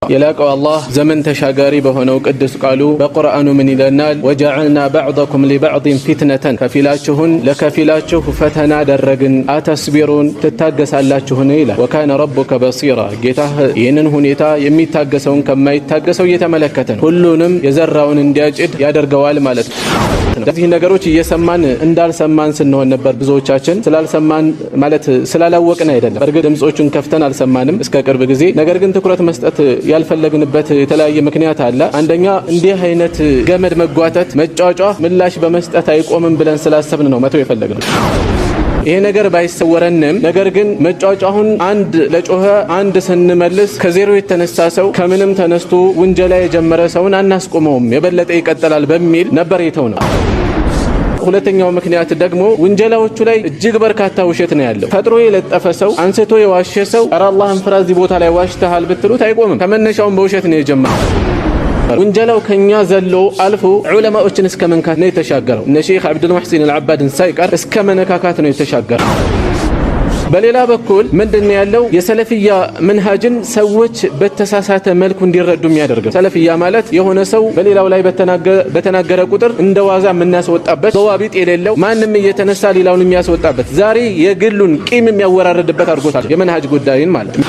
የላቀው አላህ ዘመን ተሻጋሪ በሆነው ቅዱስ ቃሉ በቁርአኑ ምን ይለናል? وجعلنا بعضكم لبعض فتنة፣ ከፊላችሁን ለከፊላችሁ ፈተና አደረግን። أتصبرون ትታገሳላችሁን ይላል። وكان ربك بصيرا፣ ጌታህ ይህንን ሁኔታ የሚታገሰውን ከማይታገሰው እየተመለከተ ነው። ሁሉንም የዘራውን እንዲያጭድ ያደርገዋል ማለት ነው። እነዚህ ነገሮች እየሰማን እንዳልሰማን ስንሆን ነበር። ብዙዎቻችን ስላልሰማን ማለት ስላላወቅን አይደለም። በእርግጥ ድምጾቹን ከፍተን አልሰማንም እስከ ቅርብ ጊዜ። ነገር ግን ትኩረት መስጠት ያልፈለግንበት የተለያየ ምክንያት አለ። አንደኛ እንዲህ አይነት ገመድ መጓተት፣ መጫጫ ምላሽ በመስጠት አይቆምም ብለን ስላሰብን ነው መተው የፈለግነው። ይሄ ነገር ባይሰወረንም ነገር ግን መጫጫሁን አንድ ለጮኸ አንድ ስንመልስ ከዜሮ የተነሳ ሰው ከምንም ተነስቶ ውንጀላ የጀመረ ሰውን አናስቆመውም፣ የበለጠ ይቀጥላል በሚል ነበር የተው ነው። ሁለተኛው ምክንያት ደግሞ ውንጀላዎቹ ላይ እጅግ በርካታ ውሸት ነው ያለው። ፈጥሮ የለጠፈ ሰው፣ አንስቶ የዋሸ ሰው ኧረ አላህን ፍራ እዚህ ቦታ ላይ ዋሽተሃል ብትሉት አይቆምም። ከመነሻውም በውሸት ነው የጀመረው። ውንጀላው ከኛ ዘሎ አልፎ ዑለማዎችን እስከ መንካት ነው የተሻገረው። እነ ሼክ አብዱል ሙሕሲን አልዓባድን ሳይቀር እስከ መነካካት ነው የተሻገረው። በሌላ በኩል ምንድን ያለው የሰለፍያ መንሃጅን ሰዎች በተሳሳተ መልኩ እንዲረዱ የሚያደርገው። ሰለፍያ ማለት የሆነ ሰው በሌላው ላይ በተናገረ ቁጥር እንደ ዋዛ የምናስወጣበት፣ ضوابط የሌለው ማንም እየተነሳ ሌላውን የሚያስወጣበት፣ ዛሬ የግሉን ቂም የሚያወራርድበት አድርጎታል። የመንሃጅ ጉዳይን ማለት ነው።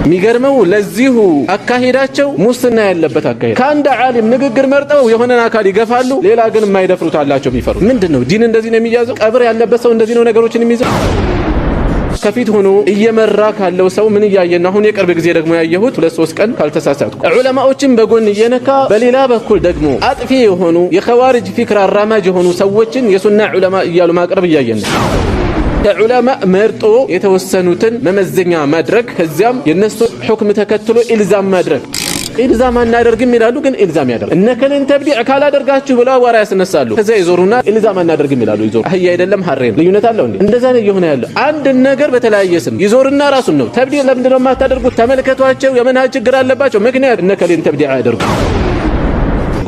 የሚገርመው ለዚሁ አካሄዳቸው ሙስና ያለበት አካሄድ ከአንድ ዓሊም ንግግር መርጠው የሆነን አካል ይገፋሉ። ሌላ ግን የማይደፍሩት አላቸው የሚፈሩት። ምንድን ነው ዲን እንደዚህ ነው የሚያዘው? ቀብር ያለበት ሰው እንደዚህ ነው ነገሮችን የሚይዘው? ከፊት ሆኖ እየመራ ካለው ሰው ምን እያየን አሁን የቅርብ ጊዜ ደግሞ ያየሁት 2-3 ቀን ካልተሳሳትኩ ዑለማዎችን በጎን እየነካ በሌላ በኩል ደግሞ አጥፊ የሆኑ የኸዋሪጅ ፊክር አራማጅ የሆኑ ሰዎችን የሱና ዑለማ እያሉ ማቅረብ እያየን ነው። ከዑለማ መርጦ የተወሰኑትን መመዘኛ ማድረግ፣ ከዚያም የነሱ ሑክም ተከትሎ ኢልዛም ማድረግ። ኢልዛም አናደርግም ይላሉ፣ ግን ኢልዛም ያደርግ። እነከሌን ተብዲዕ ካላደርጋችሁ ብለው አዋራ ያስነሳሉ። ከዚያ ይዞሩና ኢልዛም አናደርግም ይላሉ። ይዞሩ አህያ አይደለም ሐሬ ነው። ልዩነት አለው እንዴ? እንደዛ ነው እየሆነ ያለው። አንድ ነገር በተለያየ ስም ይዞርና ራሱን ነው። ተብዲዕ ለምንድነው የማታደርጉት? ተመልከቷቸው፣ የመንሃጅ ችግር አለባቸው። ምክንያት እነከሌን ተብዲዕ አያደርጉ።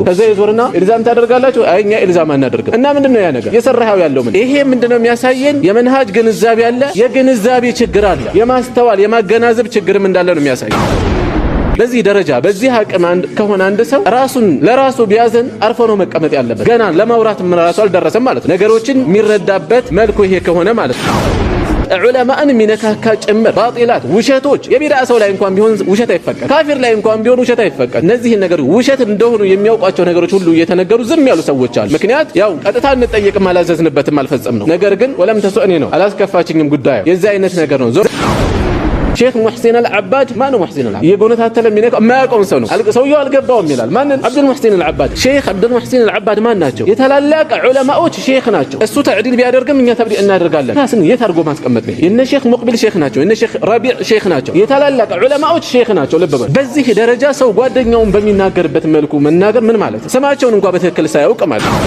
ከዛ ይዞርና ኢልዛም ታደርጋላችሁ። አይ እኛ ኢልዛም አናደርግም። እና ምንድነው ያ ነገር የሰራኸው ያለው ምን? ይሄ ምንድነው የሚያሳየን? የመንሃጅ ግንዛቤ አለ፣ የግንዛቤ ችግር አለ፣ የማስተዋል የማገናዘብ ችግርም እንዳለ ነው የሚያሳየው። በዚህ ደረጃ በዚህ አቅም ከሆነ አንድ ሰው ራሱን ለራሱ ቢያዘን አርፎ ነው መቀመጥ ያለበት። ገና ለማውራት ራሱ አልደረሰም ማለት ነው። ነገሮችን የሚረዳበት መልኩ ይሄ ከሆነ ማለት ነው። ዑለማን የሚነካካ ጭምር ባጢላት ውሸቶች፣ የቢድዓ ሰው ላይ እንኳን ቢሆን ውሸት አይፈቀድ፣ ካፊር ላይ እንኳን ቢሆን ውሸት አይፈቀድ። እነዚህን ነገሮች ውሸት እንደሆኑ የሚያውቋቸው ነገሮች ሁሉ እየተነገሩ ዝም ያሉ ሰዎች አሉ። ምክንያት ያው ቀጥታ እንጠየቅም አላዘዝንበትም አልፈጸም ነው። ነገር ግን ولم تسؤني ነው አላስከፋችኝም ጉዳዩ የዚህ አይነት ነገር ነው። ሼክ ሙሕሲን አልዓባድ ማነው? ሙሕሲን አልዓባድ እየጎነታተለ የሚነካው የማያውቀውን ሰው ነው። ሰውየው አልገባውም ይላል። ማንን? አብዱል ሙሕሲን አልዓባድ። ሼክ አብዱል ሙሕሲን አልዓባድ ማን ናቸው? የታላላቅ ዑለማዎች ሼክ ናቸው። እሱ ተዕዲል ቢያደርግም እኛ ተብዲዕ እናደርጋለን። ራስን የት አድርጎ ማስቀመጥ ነው? የነ ሼክ ሙቅቢል ሼክ ናቸው። የነ ሼክ ረቢዕ ሼክ ናቸው። የታላላቅ ዑለማዎች ሼክ ናቸው። ልብ በል። በዚህ ደረጃ ሰው ጓደኛውን በሚናገርበት መልኩ መናገር ምን ማለት ነው? ስማቸውን እንኳን በትክክል ሳያውቅ ማለት ነው።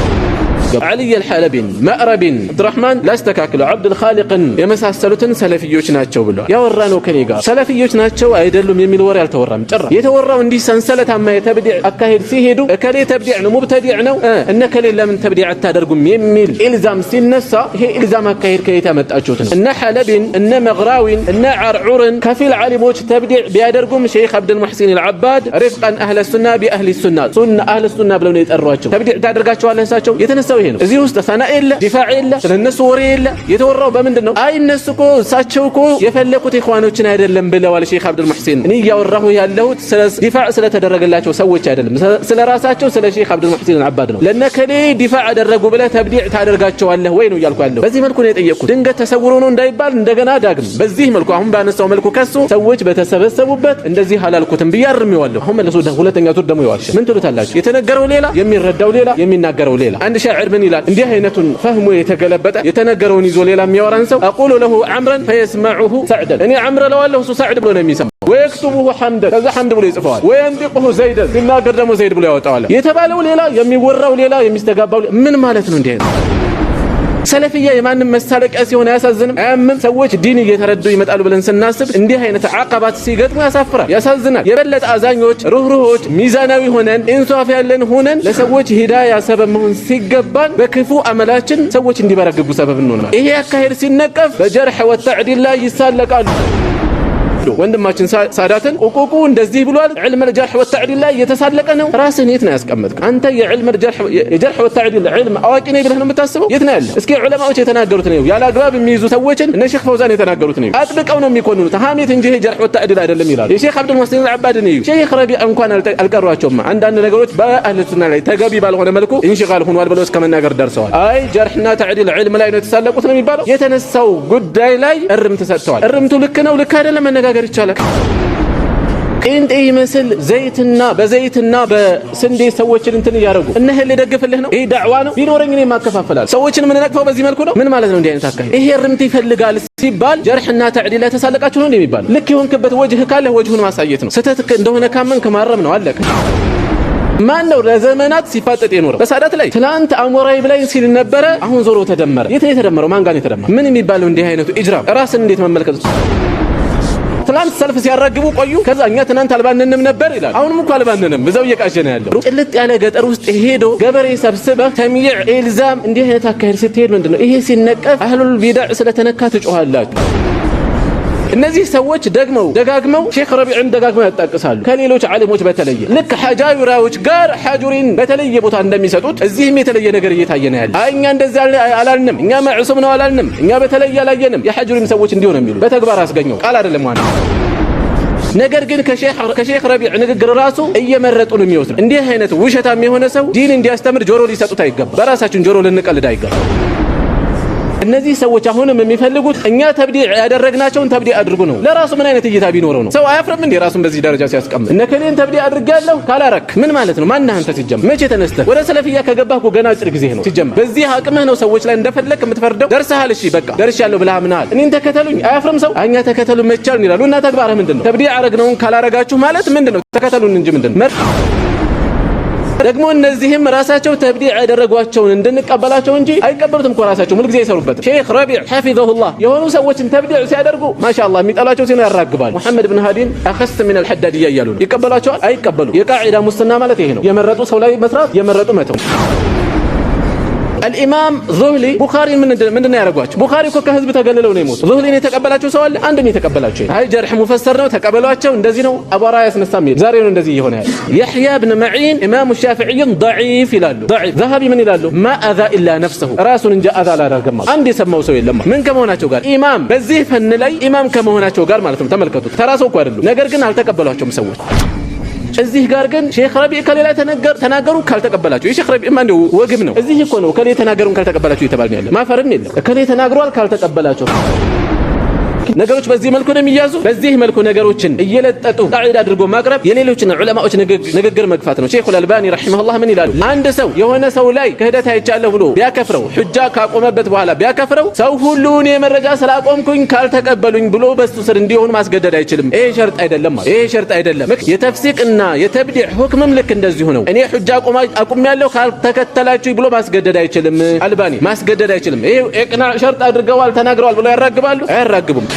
ዓልይ አልሐለቢን፣ መዕረቢን፣ አብዱራህማን ላስተካክለው፣ ዓብዱልኻሊቅን የመሳሰሉትን ሰለፊዮች ናቸው ብለዋል። ያወራ ነው ከኔ ጋር ሰለፊዮች ናቸው አይደሉም የሚል ወሬ አልተወራም። ጭራ የተወራው እንዲህ ሰንሰለታማ የተብዲዕ አካሄድ ሲሄዱ እከሌ ተብዲዕ ነው ሙብተዲዕ ነው እነ ከሌ ለምን ተብዲዕ አታደርጉም የሚል ኢልዛም ሲነሳ ይሄ ኢልዛም አካሄድ ከየት ያመጣችሁት ነው? እነ ሐለቢን፣ እነ መግራዊን፣ እነ ዓርዑርን ከፊል ዓሊሞች ተብዲዕ ቢያደርጉም ሼክ አብዱልሙሕሲን አልዓባድ رفقا أهل السنة بأهل السنة ሱና አህለ ሱና ብለው ነው የጠሯቸው። ተብዲዕ ታደርጋቸዋለህ እሳቸው የተነሳው ይሄ ነው። እዚህ ውስጥ ሰና የለ፣ ዲፋዕ የለ፣ ስለነሱ ወሬ የለ። የተወራው በምንድን ነው? አይ እነሱ እኮ እሳቸው እኮ የፈለኩት ኢኽዋኖችን አይደለም ብለዋል ሼክ አብዱል ሙሕሲን። እኔ እያወራሁ ያለሁት ስለ ዲፋዕ ስለተደረገላቸው ሰዎች አይደለም፣ ስለ ራሳቸው ስለ ሼክ አብዱል ሙሕሲን አልዓባድ ነው። ለነከሌ ዲፋዕ አደረጉ ብለህ ተብዲዕ ታደርጋቸዋለህ ወይ ነው እያልኩ ያለሁ። በዚህ መልኩ ነው የጠየቅኩት። ድንገት ተሰውሮ ነው እንዳይባል እንደገና ዳግም በዚህ መልኩ አሁን ባነሳው መልኩ ከሱ ሰዎች በተሰበሰቡበት እንደዚህ አላልኩትም ብዬ አርሜዋለሁ። አሁን መልሶ ሁለተኛ ዙር ደግሞ ይዋሽ ምን ትሉታላችሁ? የተነገረው ሌላ፣ የሚረዳው ሌላ፣ የሚናገረው ሌላ። አንድ ሻዕር ምን ይላል? እንዲህ አይነቱን ፈህሙ የተገለበጠ የተነገረውን ይዞ ሌላ የሚያወራን ሰው أقول له عمرا فيسمعه سعدا፣ እኔ ዐምር እለዋለሁ እሱ ሰዕድ ብሎ ነው የሚሰማው። ويكتبه حمدا፣ ከዛ ሐምድ ብሎ ይጽፈዋል። وينطقه زيدا፣ ሲናገር ደግሞ ዘይድ ብሎ ያወጣዋል። የተባለው ሌላ፣ የሚወራው ሌላ፣ የሚስተጋባው ምን ማለት ነው? እንዲህ አይነት ሰለፊያ የማንም መሳለቂያ ሲሆን አያሳዝንም? አያምም? ሰዎች ዲን እየተረዱ ይመጣሉ ብለን ስናስብ እንዲህ አይነት ዓቀባት ሲገጥሙ ያሳፍራል፣ ያሳዝናል። የበለጠ አዛኞች፣ ሩህሩሆች፣ ሚዛናዊ ሆነን ኢንሳፍ ያለን ሆነን ለሰዎች ሂዳያ ሰበብ መሆን ሲገባን በክፉ አመላችን ሰዎች እንዲበረግጉ ሰበብ እንሆናለን። ይሄ አካሄድ ሲነቀፍ በ جرح وتعديل ላይ ይሳለቃሉ። ወንድማችን ሳዳትን ቁቁቁ እንደዚህ ብሏል። علم الجرح والتعديل ላይ እየተሳለቀ ነው። ራስህን የት ነው ያስቀመጥከው? አንተ የ علم الجرح የ جرح والتعديل علم አዋቂ ነኝ ብለህ ነው የምታስበው? የት ነው ያለ? እስኪ ዑለማዎች የተናገሩት ነው። ያለ አግባብ የሚይዙ ሰዎችን እነ ሼክ ፈውዛን የተናገሩት ነው። አጥብቀው ነው የሚኮንኑት። ሀሜት እንጂ ይሄ جرح وتعديل አይደለም ይላሉ። የሼክ አብዱል ሙህሲን አልዓባድን እዩ። ሼክ ረቢዕ እንኳን አልቀሯቸውም። አንዳንድ ነገሮች በአህል ሱና ላይ ተገቢ ባልሆነ መልኩ انشغال ሆኗል ብለው እስከ መናገር ደርሰዋል። አይ جرح ና تعديل علم ላይ ነው የተሳለቁት ነው የሚባለው። የተነሳው ጉዳይ ላይ እርምት ሰጥተዋል። እርምቱ ልክ ነው ልክ አይደለም መነጋገር ይቻላል። ቄንጤ ይመስል ዘይትና በዘይትና በስንዴ ሰዎችን እንትን እያደረጉ እነህ ልደግፍልህ ነው። ይሄ ዳዕዋ ነው። ቢኖረኝ እኔ ማከፋፈላል። ሰዎችን የምንነቅፈው በዚህ መልኩ ነው። ምን ማለት ነው? እንዲህ አይነት አካሄድ ይሄ እርምት ይፈልጋል ሲባል جرح ና تعديل ላይ ተሳለቃችሁ ነው የሚባለው። ልክ የሆንክበት وجه ካለ وجه ኡን ማሳየት ነው። ስህተት እንደሆነ ካመንክ ማረም ነው። አለቀ። ማን ነው ለዘመናት ሲፋጠጥ የኖረው በሳዳት ላይ? ትላንት አሞራይ ብላኝ ሲል ነበረ። አሁን ዞሮ ተደመረ። የት ነው የተደመረው? ማን ጋር ነው የተደመረው? ምን የሚባለው እንዲህ አይነቱ إجرام ራስን እንዴት መመልከት? ትላንት ሰልፍ ሲያራግቡ ቆዩ። ከዛ እኛ ትናንት አልባንንም ነበር ይላል። አሁንም እኮ አልባንንም፣ እዛው እየቃዠ ነው ያለው። ጭልጥ ያለ ገጠር ውስጥ ሄዶ ገበሬ ሰብስበህ تمييع إلزام እንዲህ አይነት አካሄድ ስትሄድ ምንድን ነው ይሄ ሲነቀፍ أهل البدع ስለተነካ ትጮኻላችሁ። እነዚህ ሰዎች ደግመው ደጋግመው ሼክ ረቢዕን ደጋግመው ያጣቅሳሉ። ከሌሎች ዓሊሞች በተለየ ልክ ሐጃዊራዎች ጋር ሐጁሪን በተለየ ቦታ እንደሚሰጡት እዚህም የተለየ ነገር እየታየ ነው ያለ። አይ እኛ እንደዚህ አላልንም፣ እኛ معصوم ነው አላልንም፣ እኛ በተለየ አላየንም። የሐጁሪም ሰዎች እንዲሁ ነው የሚሉ። በተግባር አስገኘው ቃል አይደለም ዋና። ነገር ግን ከሼክ ረቢዕ ንግግር ራሱ እየመረጡ ነው የሚወስዱ። እንዲህ አይነት ውሸታም የሆነ ሰው ዲን እንዲያስተምር ጆሮ ሊሰጡት አይገባ። በራሳችን ጆሮ ልንቀልድ አይገባ። እነዚህ ሰዎች አሁንም የሚፈልጉት እኛ تبديع ያደረግናቸውን تبديع አድርጉ ነው። ለራሱ ምን አይነት እይታ ቢኖረው ነው? ሰው አያፍርም እንዴ ራሱን በዚህ ደረጃ ሲያስቀምጥ? እነ ከሌን تبديع አድርጌያለሁ ካላረክ ምን ማለት ነው? ማነህ አንተ ሲጀመር? መቼ ተነስተህ ወደ ሰለፊያ ከገባህ እኮ ገና አጭር ጊዜ ነው ሲጀመር። በዚህ አቅምህ ነው ሰዎች ላይ እንደፈለክ የምትፈርደው። ደርሰሃል። እሺ በቃ ደርሻለሁ ብለህ አምነሃል። እኔን ተከተሉኝ አያፍርም ሰው? እኛ ተከተሉን መቻልን ይላሉ። እና ተግባርህ ምንድን ነው? تبديع ያረግነውን ካላረጋችሁ ማለት ምንድን ነው? ተከተሉን እንጂ ምንድን ነው? ደግሞ እነዚህም ራሳቸው تبديع ያደረጓቸውን እንድንቀበላቸው እንጂ አይቀበሉትም እኮ ራሳቸው ሁልጊዜ አይሰሩበትም። ሼክ ረቢዕ حفظه الله የሆኑ ሰዎችን تبديع ሲያደርጉ ማሻአላህ የሚጠላቸው ሲሆን ያራግባል። ሙሐመድ ብን ሃዲን أخس من الحدادية እያሉ ነው። ይቀበሏቸዋል? አይቀበሉ። የቃዒዳ ሙስና ማለት ይሄ ነው። የመረጡ ሰው ላይ መስራት፣ የመረጡ መተው። አልኢማም ዙህሊ ቡኻሪን ምንድን ነው ያደረጓቸው? ቡኻሪ እኮ ከህዝብ ተገልለው ነው የሞቱ። ዙህሊን የተቀበላቸው ሰው አለ? አንድም የተቀበላቸው። አይ جرح مفسر ነው ተቀበሏቸው፣ እንደዚህ ነው አቧራ ያስነሳም። ዛሬ ነው እንደዚህ እየሆነ ያለ። የሕያ ብን መዒን ኢማሙ ሻፊዕይን ضعيف ይላሉ። ضعيف ዘሀቢ ምን ይላሉ? ما أذى إلا نفسه ራሱን እንጂ አዛ አላደረገም። አንድ የሰማው ሰው የለም። ምን ከመሆናቸው ጋር ኢማም በዚህ فن ላይ ኢማም ከመሆናቸው ጋር ማለት ነው። ተመልከቱት፣ ተራ ሰው እኮ አይደሉም። ነገር ግን አልተቀበሏቸውም ሰዎች። እዚህ ጋር ግን ሼክ ረቢዕ ከሌላ ተናገሩ ካልተቀበላቸው፣ የሼክ ረቢዕ ማ እንደው ወግም ነው። እዚህ እኮ ነው ከሌ ተናገሩን ካልተቀበላቸው እየተባልን ያለ። ማፈርም የለም። ከሌ ተናግሯል ካልተቀበላቸው ነገሮች በዚህ መልኩ ነው የሚያዙ። በዚህ መልኩ ነገሮችን እየለጠጡ ቃዒዳ አድርጎ ማቅረብ የሌሎችን ዑለማዎች ንግግር መግፋት ነው። ሼኹል አልባኒ رحمه الله ምን ይላሉ? አንድ ሰው የሆነ ሰው ላይ ክህደት አይቻለሁ ብሎ ቢያከፍረው፣ حجة ካቆመበት በኋላ ቢያከፍረው፣ ሰው ሁሉ እኔ መረጃ ስላቆምኩኝ ካልተቀበሉኝ ብሎ በሱ ስር እንዲሆኑ ማስገደድ አይችልም። ይሄ شرط አይደለም ማለት ይሄ شرط አይደለም። የ تفسيق ና የ تبديع حكم ም ልክ እንደዚሁ ነው። እኔ حجة አቁሜያለሁ ካልተከተላችሁ ብሎ ማስገደድ አይችልም። አልባኒ ማስገደድ አይችልም። ይሄ إقناع شرط አድርገዋል ተናግረዋል ብሎ ያራግባሉ? አያራግቡም።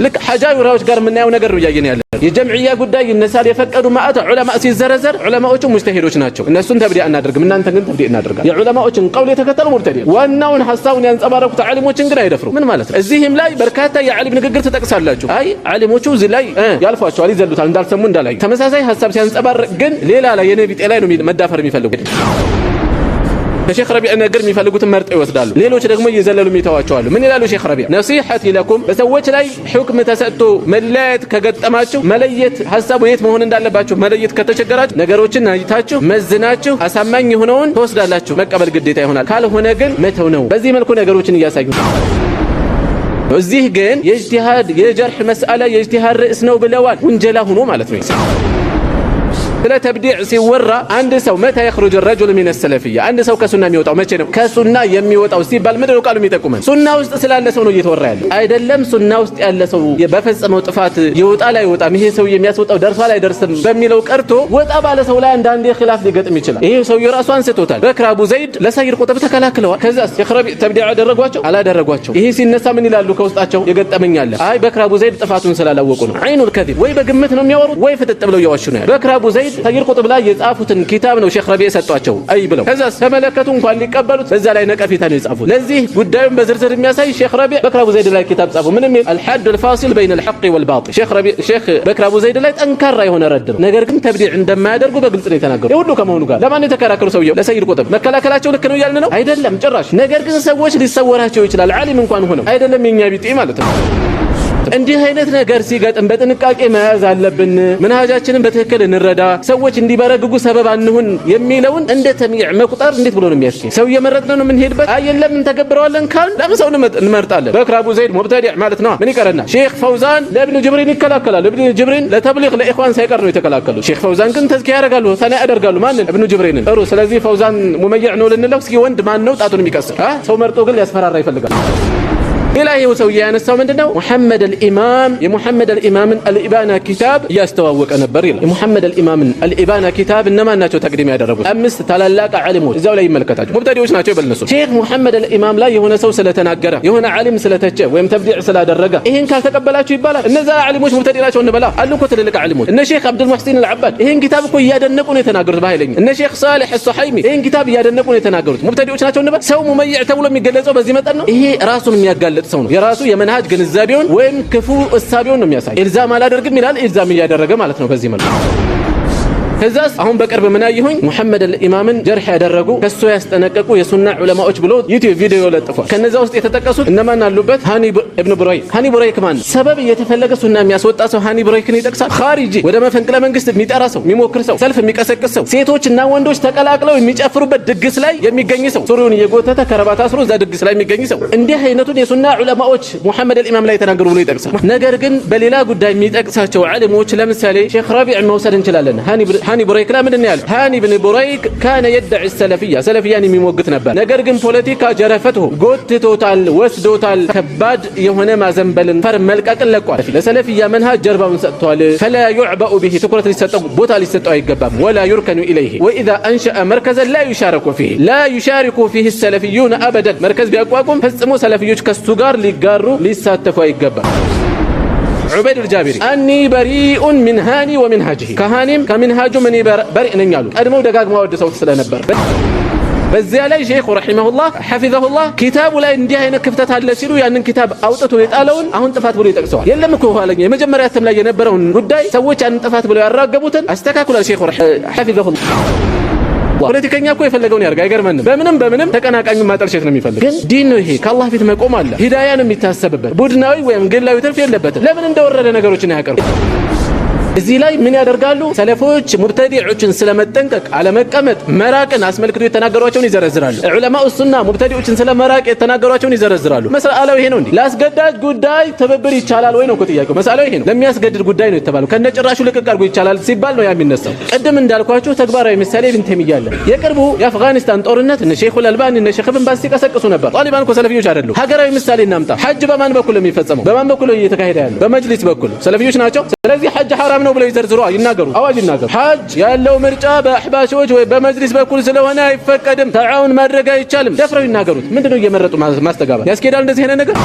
ልክ ሐጃዊራዎች ጋር የምናየው ነገር ነው እያየን ያለ። የጀምዕያ ጉዳይ ይነሳል። የፈቀዱ ማአት ዑለማ ሲዘረዘር ዑለማዎቹ ሙጅተሂዶች ናቸው። እነሱን تبديع አናደርግም፣ እናንተ ግን تبديع እናደርጋለን። የዑለማዎችን قول የተከተሉ مبتدع፣ ዋናውን ሐሳቡን ያንጸባረቁት ዓሊሞችን ግን አይደፍሩ። ምን ማለት ነው? እዚህም ላይ በርካታ የዓሊም ንግግር ትጠቅሳላችሁ። አይ ዓሊሞቹ እዚህ ላይ ያልፏቸዋል፣ ይዘሉታል፣ እንዳልሰሙ እንዳላዩ። ተመሳሳይ ሐሳብ ሲያንጸባርቅ ግን ሌላ ላይ የኔ ቢጤ ላይ ነው መዳፈር የሚፈልጉ። ከሼክ ረቢዕ ነገር የሚፈልጉትን መርጠው ይወስዳሉ። ሌሎች ደግሞ እየዘለሉ የሚተዋቸዋሉ። ምን ይላሉ ሼክ ረቢዕ? نصيحتي لكم በሰዎች ላይ حكم ተሰጥቶ መለያየት ከገጠማችሁ፣ መለየት ሀሳቡ የት መሆን እንዳለባችሁ መለየት ከተቸገራችሁ፣ ነገሮችን አይታችሁ መዝናችሁ አሳማኝ የሆነውን ትወስዳላችሁ። መቀበል ግዴታ ይሆናል። ካልሆነ ግን መተው ነው። በዚህ መልኩ ነገሮችን እያሳዩ እዚህ ግን የ اجتهاد የ جرح مسألة የ اجتهاد ርዕስ ነው ብለዋል። ውንጀላ ሆኖ ማለት ነው። ስለ تبديع ሲወራ አንድ ሰው متى يخرج الرجل من السلفية፣ አንድ ሰው ከሱና የሚወጣው መቼ ነው? ከሱና የሚወጣው ሲባል ምንድን ነው ቃሉ የሚጠቁመን? ሱና ውስጥ ስላለ ሰው ነው እየተወራ ያለው አይደለም። ሱና ውስጥ ያለ ሰው በፈጸመው ጥፋት ይወጣል አይወጣም፣ ይሄ ሰው የሚያስወጣው ደርሷል አይደርስም በሚለው ቀርቶ ወጣ ባለ ሰው ላይ አንዳንዴ خلاف ሊገጥም ይችላል። ይሄ ሰውዬው ራሱ አንስቶታል። በክር አቡ ዘይድ ለሰይድ ቁጥብ ተከላክለዋል። ከዛስ ሼክ ረቢዕ تبديع አደረጓቸው አላደረጓቸው? ይሄ ሲነሳ ምን ይላሉ? ከውስጣቸው የገጠመኛለ አይ በክር አቡ ዘይድ ጥፋቱን ስላላወቁ ነው። عين الكذب ወይ በግምት ነው የሚያወሩት ወይ ፍጥጥ ብለው እያዋሹ ነው ያለው። በክር አቡ ዘይድ ዘይድ ሰይድ ቁጥብ ላይ የጻፉትን ኪታብ ነው ሼክ ረቢዕ ሰጧቸው። አይ ብለው ከዛ ተመለከቱ እንኳን ሊቀበሉት በዛ ላይ ነቀፌታ ነው የጻፉት። ለዚህ ጉዳዩን በዝርዝር የሚያሳይ ሼክ ረቢዕ በክር አቡ ዘይድ ላይ ኪታብ ጻፉ። ምንም الحد الفاصل بين الحق والباطل ሼክ ረቢዕ ሼክ በክር አቡ ዘይድ ላይ ጠንካራ የሆነ رد ነው። ነገር ግን ተብዲዕ እንደማያደርጉ በግልጽ ነው የተናገሩ። ይህ ሁሉ ከመሆኑ ጋር ለማን የተከራከሩ? ሰውየው ለሰይድ ቁጥብ መከላከላቸው ልክ ነው እያልን ነው አይደለም፣ ጭራሽ። ነገር ግን ሰዎች ሊሰወራቸው ይችላል፣ ዓሊም እንኳን ሆነው አይደለም የኛ ቢጤ ማለት ነው። እንዲህ አይነት ነገር ሲገጥም በጥንቃቄ መያዝ አለብን። ምንሃጃችንን በትክክል እንረዳ፣ ሰዎች እንዲበረግጉ ሰበብ አንሁን የሚለውን እንደ ተሚዕ መቁጠር እንዴት ብሎ ነው የሚያስኬድ? ሰው እየመረጥን ነው የምንሄድበት። አይ የለም እንተገብረዋለን ካልን ለምን ሰው እንመርጣለን? በክር አቡ ዘይድ ሙብተዲዕ ማለት ነው። ምን ይቀረናል? ሼክ ፈውዛን ለእብን ጅብሪን ይከላከላል። እብን ጅብሪን ለተብሊግ ለኢኽዋን ሳይቀር ነው የተከላከሉት። ሼክ ፈውዛን ግን ተዝኪያ ያደርጋሉ፣ ሰና ያደርጋሉ። ማንን? እብኑ ጅብሪንን። ጥሩ። ስለዚህ ፈውዛን ሙመይዕ ነው ልንለው? እስኪ ወንድ ማን ነው ጣቱን የሚቀስር? ሰው መርጦ ግን ሊያስፈራራ ይፈልጋል። ሌላ ይኸው ሰውዬ ያነሳው ምንድነው? ሙሐመድ አልኢማም የሙሐመድ አልኢማምን አልኢባና ኪታብ እያስተዋወቀ ነበር ይላል። የሙሐመድ አልኢማምን አልኢባና ኪታብ እነማን ናቸው ተቅዲም ያደረጉት? አምስት ታላላቅ ዓሊሞች እዛው ላይ ይመለከታቸው ሙብተዲዎች ናቸው ይበል እነሱ። ሼክ ሙሐመድ አልኢማም ላይ የሆነ ሰው ስለተናገረ፣ የሆነ ዓሊም ስለተቸ ወይም ተብዲዕ ስላደረገ ይሄን ካልተቀበላችሁ ይባላል። እነዛ ዓሊሞች ሙብተዲ ናቸው እንበላ አሉ እኮ ትልልቅ ዓሊሞች። እነ ሼክ አብዱል ሙሕሲን አልዓባድ ይሄን ኪታብ እኮ እያደነቁ ነው የተናገሩት በኃይለኛ። እነ ሼክ ሳሊሕ አልሱሐይሚ ይሄን ኪታብ እያደነቁ ነው የተናገሩት። ሙብተዲዎች ናቸው እንበል። ሰው ሙመይዕ ተብሎ የሚገለጸው በዚህ መጠን ነው። ይሄ ራሱን የሚያጋልጥ ሰው ነው። የራሱ የመንሃጅ ግንዛቤውን ወይም ክፉ እሳቤውን ነው የሚያሳይ። ኢልዛም አላደርግም ይላል፣ ኢልዛም እያደረገ ማለት ነው በዚህ መልኩ። ከዛስ አሁን በቅርብ ምን አየሁኝ? ሙሐመድ አልኢማምን ጀርሕ ያደረጉ ከሱ ያስጠነቀቁ የሱና ዑለማዎች ብሎ ዩቲዩብ ቪዲዮ ለጥፏል። ከነዛ ውስጥ የተጠቀሱት እነማን አሉበት? ሃኒ ኢብኑ ቡረይክ። ሃኒ ቡረይክ ማን? ሰበብ እየተፈለገ ሱና የሚያስወጣ ሰው ሃኒ ቡረይክን ይጠቅሳል። ኻሪጂ ወደ መፈንቅለ መንግስት የሚጠራ ሰው፣ የሚሞክር ሰው፣ ሰልፍ የሚቀሰቅስ ሰው፣ ሴቶችና ወንዶች ተቀላቅለው የሚጨፍሩበት ድግስ ላይ የሚገኝ ሰው፣ ሱሪውን እየጎተተ ከረባት አስሮ እዛ ድግስ ላይ የሚገኝ ሰው፣ እንዲህ አይነቱን የሱና ዑለማዎች ሙሐመድ አልኢማም ላይ ተናገሩ ብሎ ይጠቅሳል። ነገር ግን በሌላ ጉዳይ የሚጠቅሳቸው ዓሊሞች ለምሳሌ ሼክ ረቢዕ መውሰድ እንችላለን። ሃኒ ቡረይክ ላይ ምንድን ነው ያለው? ሃኒ ብን ቡረይክ كان يدعي السلفية ሰለፊያን የሚሞግት ነበር። ነገር ግን ፖለቲካ جرفته ጎትቶታል፣ ወስዶታል። ከባድ የሆነ ማዘንበልን ፈር መልቀቅን ለቋል። ለሰለፊያ መንሃጅ ጀርባውን ሰጥቷል። فلا يعبأ به ትኩረት ሊሰጠው ቦታ ሊሰጠው አይገባም። ولا يركن إليه وإذا أنشأ مركزا لا يشارك فيه لا يشارك فيه السلفيون أبدا መርከዝ ቢያቋቁም ፈጽሞ ሰለፊዮች ከሱ ጋር ሊጋሩ ሊሳተፉ አይገባም። ዑበይድ አልጃቢሪ أني بريء من هاني ومنهاجه ከሃኒም ከሚንሃጁም እኔ በሪእ ነኝ አሉ። ቀድመው ደጋግመው አወድሰውት ስለነበር በዚያ ላይ ሼኹ رحمه الله حفظه الله ኪታቡ ላይ እንዲህ አይነት ክፍተት አለ ሲሉ ያንን ኪታብ አውጥቶ የጣለውን አሁን ጥፋት ብሎ ይጠቅሰዋል። የለም እኮ ኋለኛ የመጀመሪያ እትም ላይ የነበረውን ጉዳይ ሰዎች ያንን ጥፋት ብለው ያራገቡትን አስተካክሏል ሼኹ حفظه الله። ፖለቲከኛ እኮ የፈለገውን ያርግ፣ አይገርመንም። በምንም በምንም ተቀናቃኙን ማጠልሸት ነው የሚፈልግ። ግን ዲን ነው ይሄ። ከአላህ ፊት መቆም አለ። ሂዳያ ነው የሚታሰብበት። ቡድናዊ ወይም ግላዊ ትርፍ የለበትም። ለምን እንደወረደ ነገሮችን አያቀርቡ? እዚህ ላይ ምን ያደርጋሉ? ሰለፎች ሙብተዲዖችን ስለመጠንቀቅ፣ አለመቀመጥ፣ መራቅን አስመልክቶ የተናገሯቸውን ይዘረዝራሉ። ዑለማኡ ሱና ሙብተዲዖችን ስለመራቅ የተናገሯቸውን ይዘረዝራሉ። መስአላው ይሄ ነው እንዴ? ለአስገዳጅ ጉዳይ ትብብር ይቻላል ወይ ነው እኮ ጥያቄው። መስአላው ይሄ ነው። ለሚያስገድድ ጉዳይ ነው የተባለው። ከነጭራሹ ልቅቅ አድርጎ ይቻላል ሲባል ነው ያ የሚነሳው። ቅድም እንዳልኳችሁ ተግባራዊ ምሳሌ ኢብን ተይሚያ አለ። የቅርቡ የአፍጋኒስታን ጦርነት እነ ሼኹል አልባኒ እነ ሼኽ ኢብን ባዝ ሲቀሰቅሱ ነበር። ጣሊባን እኮ ሰለፊዮች አይደሉም። ሀገራዊ ምሳሌ እናምጣ። ሐጅ በማን በኩል ነው የሚፈጸመው? በማን በኩል ነው እየተካሄደ ያለው? በመጅሊስ በኩል ሰለፊዮች ናቸው። ስለዚህ ሐጅ ሐራም ነው ብለው ይዘርዝሩ፣ ይናገሩ፣ አዋጅ ይናገሩ። ሐጅ ያለው ምርጫ በአሕባሾች ወይ በመጅሊስ በኩል ስለሆነ አይፈቀድም፣ ተዓውን ማድረግ አይቻልም። ደፍረው ይናገሩት። ምንድነው እየመረጡ ማስተጋባት ያስኬዳል? እንደዚህ አይነት ነገር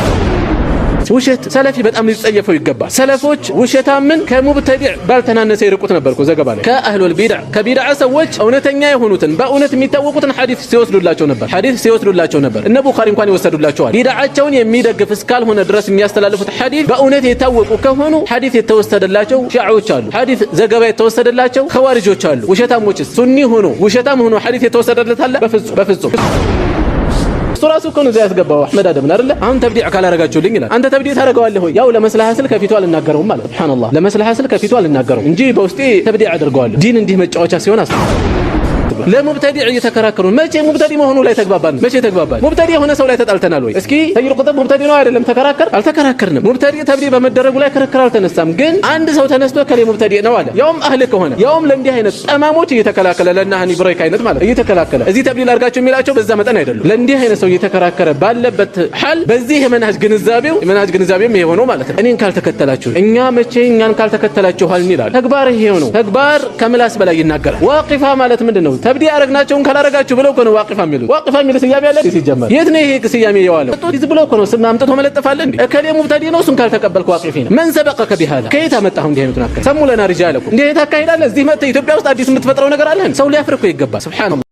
ውሸት ሰለፊ በጣም ሊጸየፈው ይገባል። ሰለፎች ውሸታምን ከሙብተዲዕ ባልተናነሰ ይርቁት ነበር እኮ ዘገባ ላይ ከአህሉል ቢድዓ ከቢድዓ ሰዎች እውነተኛ የሆኑትን በእውነት የሚታወቁትን ሐዲስ ሲወስዱላቸው ነበር፣ ሐዲስ ሲወስዱላቸው ነበር። እነ ቡኻሪ እንኳን ይወሰዱላቸዋል። ቢድዓቸውን የሚደግፍ እስካልሆነ ድረስ የሚያስተላልፉት ሐዲስ በእውነት የታወቁ ከሆኑ ሐዲስ የተወሰደላቸው ሺዓዎች አሉ፣ ሐዲስ ዘገባ የተወሰደላቸው ኸዋሪጆች አሉ። ውሸታሞችስ ሱኒ ሆኖ ውሸታም ሆኖ ሐዲስ የተወሰደለት አለ? በፍጹም በፍጹም። እሱ ራሱ እኮ ነው እዛ ያስገባው አሕመድ አደምን አይደለ? አሁን ተብዲዕ ካላረጋችሁልኝ ይላል። አንተ ተብዲዕ ታደርገዋለህ ወይ? ያው ለመስላሃ ስል ከፊቱ አልናገረውም ማለት ሱብሃንአላህ፣ ለመስላሃ ስል ከፊቱ አልናገረውም እንጂ በውስጤ ተብዲዕ አደርገዋለሁ። ዲን እንዲህ መጫወቻ ሲሆን ለሙብተዲዕ እየተከራከሩ መቼ ሙብተዲ መሆኑ ላይ ተግባባን? መቼ ተግባባን? ሙብተዲ የሆነ ሰው ላይ ተጣልተናል ወይ? እስኪ ሰይድ ቁጥብ ሙብተዲ ነው አይደለም? ተከራከር አልተከራከርንም። ሙብተዲ ተብዲዕ በመደረጉ ላይ ክርክር አልተነሳም። ግን አንድ ሰው ተነስቶ ከሌ ሙብተዲ ነው አለ፣ ያውም አህል ከሆነ ያውም ለእንዲህ አይነት ጠማሞች እየተከላከለ ለእነ ሃኒ ብሬክ አይነት ማለት እየተከላከለ እዚህ ተብዲዕ ላድርጋቸው የሚላቸው በዛ መጠን አይደሉም። ለእንዲህ አይነት ሰው እየተከራከረ ባለበት ሐል በዚህ የመንሃጅ ግንዛቤው የመንሃጅ ግንዛቤው ይሄ ሆኖ ማለት ነው። እኔን ካልተከተላችሁ እኛ መቼ እኛን ካልተከተላችሁ አልን ይላል። ተግባር ይሄ ነው። ተግባር ከምላስ በላይ ይናገራል። ዋቂፋ ማለት ምንድን ነው? ተብዲዕ ያረግናቸውን ካላረጋችሁ ብለው እኮ ነው ዋቂፋ የሚሉት። ዋቂፋ የሚል ስያሜ አለ ሲጀመር? የት ነው ይሄ ስያሜ የዋለው? ዝም ብለው እኮ ነው ስም አምጥቶ መለጠፍ አለ እንዴ? እከሌ ሙብተዲ ነው፣ እሱን ካልተቀበልክ ዋቂፊ ነው። من سبقك بهذا? ከየት አመጣሁ እንዲህ አይነቱን አካሄድ? سموا لنا رجالكم። እንዲህ አይነት አካሄድ አለ እዚህ መጥተህ ኢትዮጵያ ውስጥ አዲስ የምትፈጥረው ነገር አለ? ሰው ሊያፍር እኮ ይገባል። ሱብሃንአላህ።